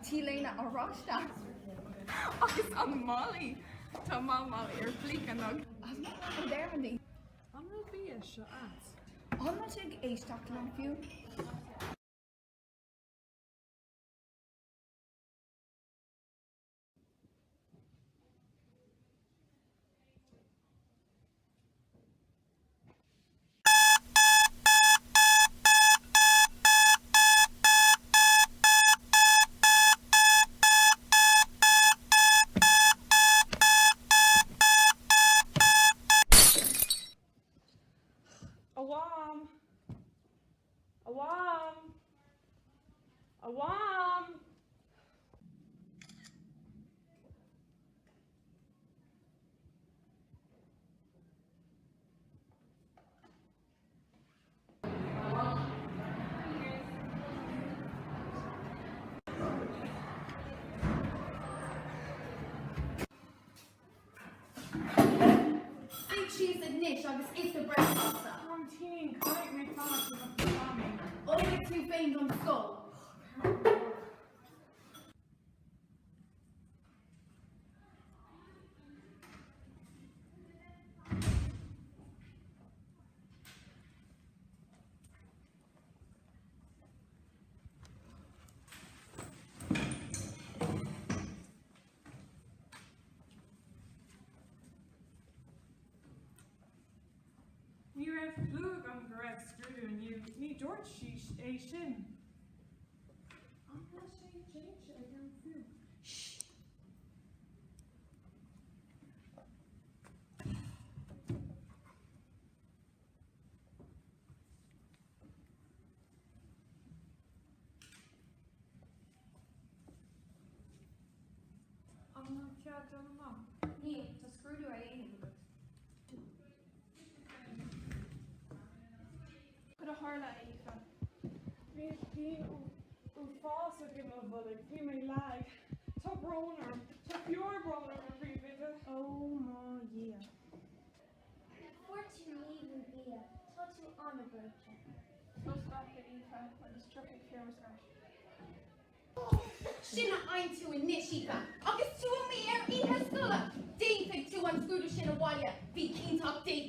T-léine oráiste. Agus an Molly! Tá Mal Molly ar fleadh anocht. An bhfuil bia seo ait? An bhfuil sé ag éisteacht liom fiú? A Mham! A Mham! A Mham! Suigh síos anois agus ith do bhricfeasta. Táim tinn, caithfidh mé fanacht go dtí Mamaí. Ullmhaigh tú féin don scoil. Ní raibh clue agam go raibh scrúdú inniu, ní dúirt sí é sin. An bhfuil sé déanta agam fiú? Shh! An bhfuil cead dul amach? Níl, tá scrúdú á dhéanamh agat. Cad a tharla, a Aoife? Bhí pian uafásach i mo bholg, bhí mé lag. Tá brón orm, tá fíorbhrón orm a phríomhoide. Ó mo Dhia. Fuair tú líomhadh bia, tá tú an-bhreoite. Sos a Aoife, agus tiocfaidh feabhas ort. Sin a fhaigheann tú anois, Aoife, agus tú amuigh ar oíche scoile! Déanfaidh tú an scrúdú sin abhaile, bí ciontach di.